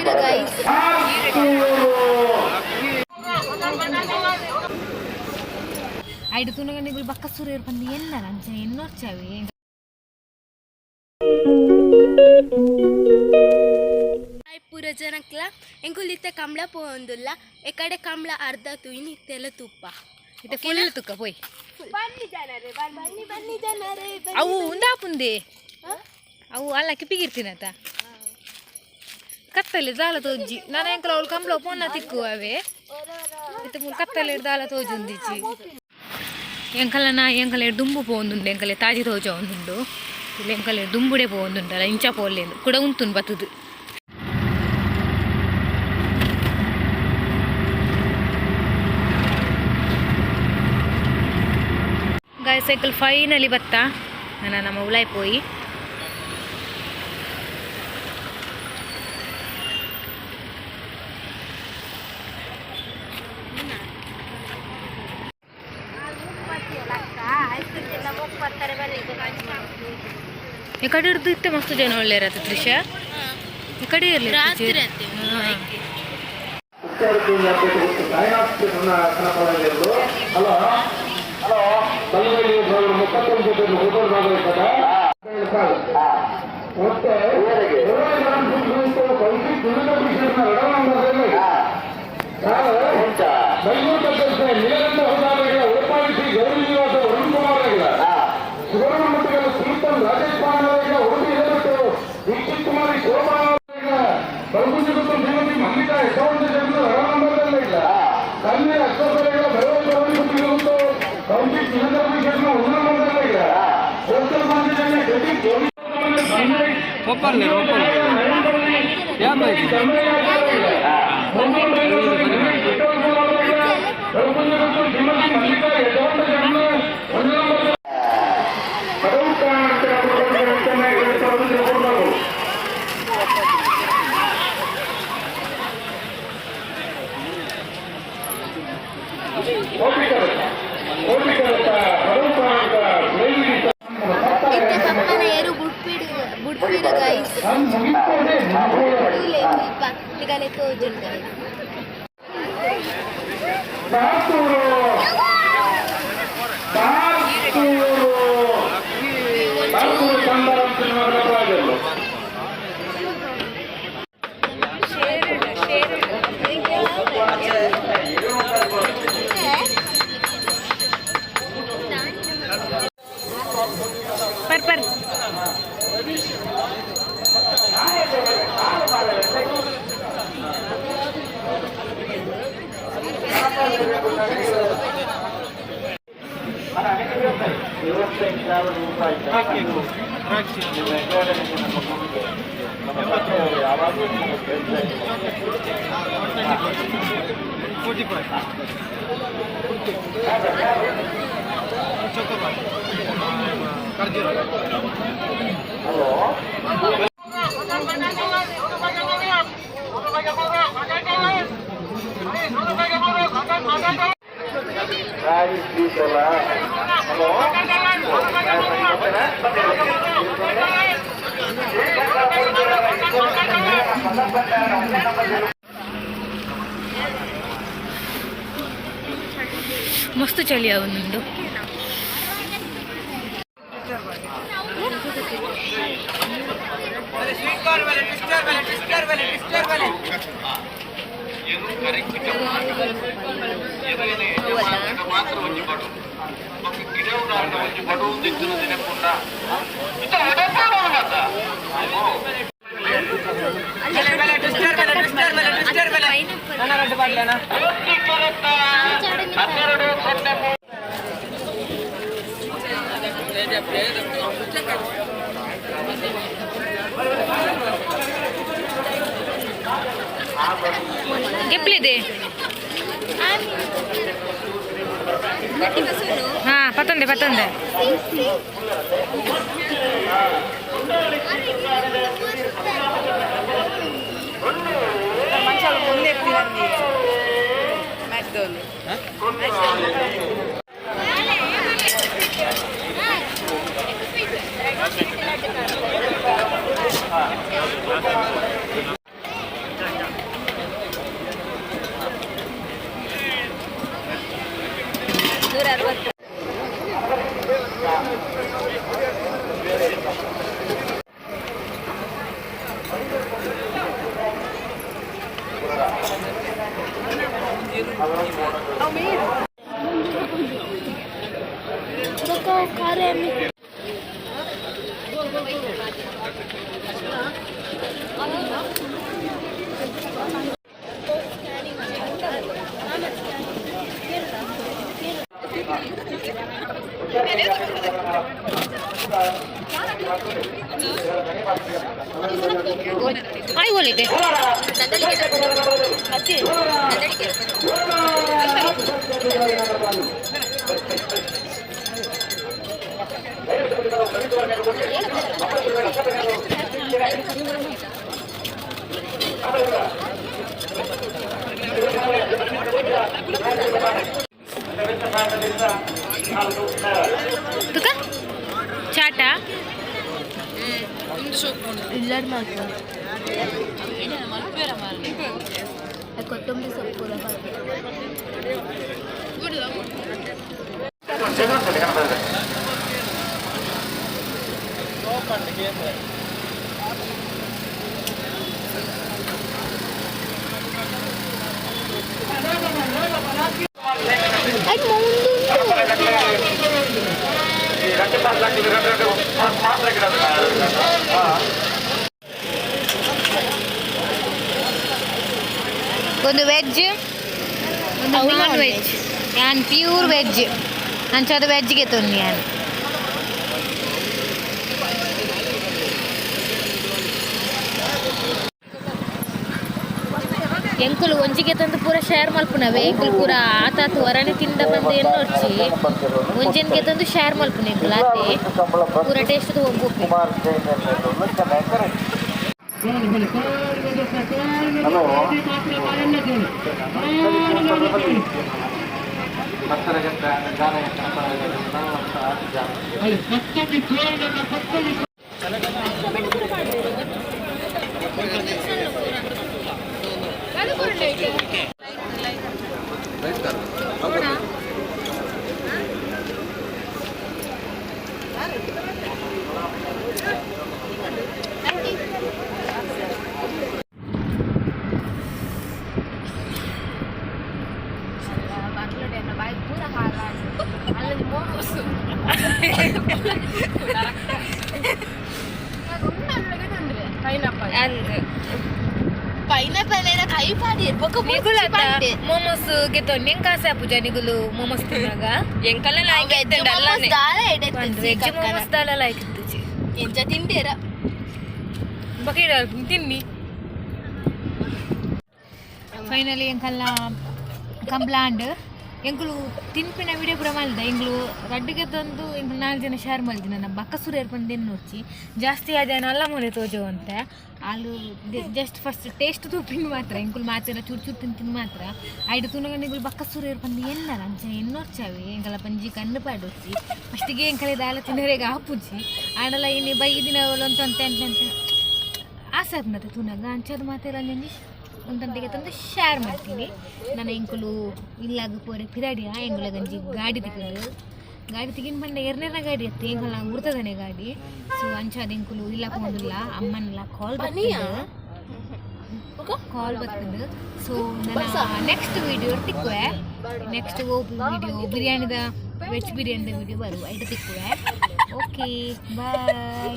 ಬುಡ್ಪಿಡು guys. I do ತುನಗ ನಿಗುಲು ಬಕ್ಕ ಸುರೇರ್ ಪಂದು ಎನ್ನ ಅಂಚ ಎನ್ನೊರ್ಚವೆ. ಹಾಯ್ ಪೂರ ಜನಕ್ಲ, ಎಂಕುಲು ಇತ್ತೆ ಕಂಬ್ಳ ಪೋವೊಂದುಲ್ಲ. ಎಕಡೆ ಕಂಬ್ಳ ಅರ್ಧ ತೂಯಿನಿ, ಇತ್ತೆಲ್ಲ ತುಪ್ಪ. ಇತ್ತೆ ಫುಲ್ ತುಕ್ಕ ಪೋಯ್. ಬನ್ನಿ ಜನರೇ, ಬನ್ನಿ ಬನ್ನಿ ಜನರೇ. ಅವು ಉಂದಾಪುಂದೆ ಅವು ಅಲ್ಲ ಕಿಪಿಗಿರ್ತೀನತ ಕತ್ತಲೆ ದಾಲ ತೋಜಿ. ನಾನು ಎಂಕಲ ಅವಳು ಕಂಬ್ಳ ಪೋನ ತಿಕ್ಕು ಅವೇ. ಇತ್ತೆ ಮೂಲು ಕತ್ತಲೆ ದಾಲ ತೋಜುಂದಿಜ್ಜಿ. ಎಂಕಲನ ಎಂಕಲೆ ದುಂಬು ಪೋವೊಂದುಂಡು. ಎಂಕಲೆ ತಾಜಿ ತೋಜ ಒಂದುಂಡು. ಇಲ್ಲಿ ಎಂಕಲೆ ದುಂಬುಡೆ ಪೋವೊಂದುಂಡಲ್ಲ, ಇಂಚ ಪೋಲೇನು ಕೂಡ ಉಂತುನ್ ಬತ್ತದು. ಗಾಯ್, ಸೈಕಲ್ ಫೈನಲಿ ಬತ್ತಾ. ನಾನು ನಮ್ಮ ಉಲಾಯ್ ಪೋಯಿ. ಈ ಕಡೆ ಹಿಡ್ದು ಇತ್ತೆ ಮಸ್ತ್ ಜನ ಒಳ್ಳೆಯರತ್ತ ತ್ರಿಷಾ, ಈ ಕಡೆ ಇರಲಿ. ರಾತ್ರಿ ಆತೆ. ಹಲೋ ಹಲೋ, 31 ಮತ್ತೆ ನೀಲಕಂಠ ಹೊಸಾರಿಗಳ ಉಪಾಯಿಸಿ ಗೌರಿ ನಿವಾಸ ಅರುಣ್ ಕುಮಾರ್ ಸುವರ್ಣ ಮಟ್ಟಗಳ ಶ್ರೀತನ್ ರಾಜೇಶ್ ಪಾಂಡವರಿಗೆ ಉಡುಪಿ ಹಿರೇಮಠ ದೀಕ್ಷಿತ್ ಕುಮಾರಿ ಶೋಭಾ ಬಲಗುಂಜಿ ಶ್ರೀಮತಿ ಮಲ್ಲಿಕಾ ಯಶವಂತ ಜನ ರವಾನಂದರಲ್ಲ ಇಲ್ಲ ಕನ್ಯೆ ಅಶ್ವಥರೆಗಳ ಭಗವತ್ ಕೌಂಟಿ ಚಿನ್ನದ ಉನ್ನಮಂದರಲ್ಲ ಇಲ್ಲ ಕೋಸ್ಟಲ್ ಮಂದಿರನ್ನ ಗತಿ. ಒಪ್ಪರ್ಲಿ ಒಪ್ಪರ್ಲಿ ಯಾನ್. ಶ್ರೀಮತಿ ಮಲ್ಲಿಕಾ ಯಶವಂತ ಜನ ಇತ್ತೆ ಪಪ್ಪನ ಏರು ಬುಡ್ಪಿಡು ಬುಡ್ಪಿಡು ಗೈಸ್. ತೂಲೆ ಮುಲ್ಪ ನಿಗಲೆ ತೋಜುಂಡು ಗೈಸ್. ಬಾತೂರು ಬಾತೂರು ಬಾತೂರು ಚಂದರಂ ಸಿನಿಮಾಗಳು. ಪರ್ ಪರ್. 45 chocobar ಖರ್ಜೂರ. ಮಸ್ತ್ ಚಳಿ ಆವೊಂದುಂಡು. ಗೆಪ್ಲಿದೆ. ಹಾ, ಪತ್ತೊಂದೆ ಪತ್ತೊಂದೆ. ಆಯ್ ಒಲಿದೆ. ತುಕ ಚಾಟ. ಇಲ್ಲಡ್ ಮಾತ್ರ ಕೊತ್ತಂಬರಿ ಸೊಪ್ಪು. ಒಂದು ವೆಜ್, ಒಂದು ನಾನ್ ವೆಜ್. ಯಾನ್ ಪ್ಯೂರ್ ವೆಜ್, ಅಂಚಾದ ವೆಜ್ಗೆ ತೊನ್ನಿ ಯಾನ್. ಎಂಕುಲು ಒಂಜಿಗೆ ತಂದು ಪೂರ ಶೇರ್ ಮಲ್ಪುನವೆ. ಎಂಕುಲು ಪೂರ ಆತಾತು ಹೊರನೆ ತಿಂದ ಬಂದು ಎನ್ನೊರ್ಚಿ ಒಂಜೆನ್ಗೆ ತಂದು ಶೇರ್ ಮಲ್ಪುನ ಎಂಕುಲು ಆತೆ ಪೂರ ಟೇಸ್ಟ್ ಹೋಗ್ಬೋಪಿ. ಹಲೋ. ಪೈನಾಪಲ್ ಏನ ಕೈ ಪಾಡಿ ಬೊಕ್ಕ. ನಿಗುಲ ಮೋಮೋಸ್ ಗೆತ್ತೊಂದು ಎಂಕ ಆಸೆ ಪೂಜಾ ನಿಗುಲು ಮೋಮೋಸ್ ತಿನ್ನಾಗ? ಎಂಕಲ್ಲ. ವೆಜ್ ಮೋಮೋಸ್ ದಾಲ ಲೈಕ್ ಇತ್ತುಜಿ. ಎಂಚ ತಿಂಡೇರ? ಬಕೀರ ತಿನ್ನಿ. ಫೈನಲಿ ಎಂಕಲ್ನ ಕಂಬ್ಲಾಂಡ್. ಎಂಕುಲು ತಿನ್ಪಿನ ವಿಡಿಯೋ ಪೂರ ಮಲ್ದ. ಎಂಗ್ಲು ರಡ್ಡಿಗೆ ತಂದು ಎಂಕುಲು ನಾಲ್ಕು ಜನ ಶೇರ್ ಮಲ್ದಿನ. ನಮ್ಮ ಬಕ್ಕಸುರ ಏರ್ಪಂದು ನೋಡ್ಚಿ ಜಾಸ್ತಿ ಅದೇನ ಅಲ್ಲ ಮೊನೆ ತೋಜೋ ಅಂತ. ಆಲು ಜಸ್ಟ್ ಫಸ್ಟ್ ಟೇಸ್ಟ್ ತೂಪಿನ ಮಾತ್ರ. ಎಂಕುಲು ಮಾತೆಲ್ಲ ಚೂರು ಚೂರು ತಿಂತಿನ ಮಾತ್ರ. ಐಡು ತುನಗ ನಿಗುಲು ಬಕ್ಕಸುರ ಏರ್ಪಂದು ಎನ್ನರ ಅಂಚ ಎನ್ನೊರ್ಚವೆ. ಎಂಕಲ ಪಂಜಿ ಕಣ್ಣು ಪಾಡೊರ್ಚಿ. ಫಸ್ಟಿಗೆ ಎಂಕಲೆ ದಾಲ ತಿನ್ನರೆಗೆ ಆಪುಜಿ. ಆಂಡಲ ಇನ್ನು ಬೈದಿನ ಅಂತ ಅಂತ ಅಂತ ಆಸೆ ಆಗ್ನತೆ ತುನಗ. ಅಂಚದ ಮಾತೆಲ್ಲ ಅಂಜಂಜಿ ಒಂದಂತಿಗೆ ತಂದು ಶೇರ್ ಮಾಡ್ತೀನಿ ನಾನು. ಎಂಕುಲು ಇಲ್ಲಾಗ ಪೋರೆ ಪಿರಾಡಿಯ. ಎಂಗುಲ ಗಂಜಿ ಗಾಡಿ ತಿಕ್ಕದು. ಗಾಡಿ ತಿಗಿನ ಬಂದ ಎರನೇನ ಗಾಡಿ ಎತ್ತು ಎಂಕಲ ಉರ್ತದನೆ ಗಾಡಿ. ಸೊ ಅಂಚಾದ ಎಂಕುಲು ಇಲ್ಲ ಪೋಂದುಲ್ಲ. ಅಮ್ಮನೆಲ್ಲ ಕಾಲ್ ಕಾಲ್ ಬರ್ತದೆ. ಸೊ ನನ್ನ ನೆಕ್ಸ್ಟ್ ವಿಡಿಯೋ ತಿಕ್ಕುವೆ. ನೆಕ್ಸ್ಟ್ ವಿಡಿಯೋ ಬಿರಿಯಾನಿದ, ವೆಜ್ ಬಿರಿಯಾನಿದ ವಿಡಿಯೋ ಬರುವ ಐಟ ತಿಕ್ಕುವೆ. Okay, boy.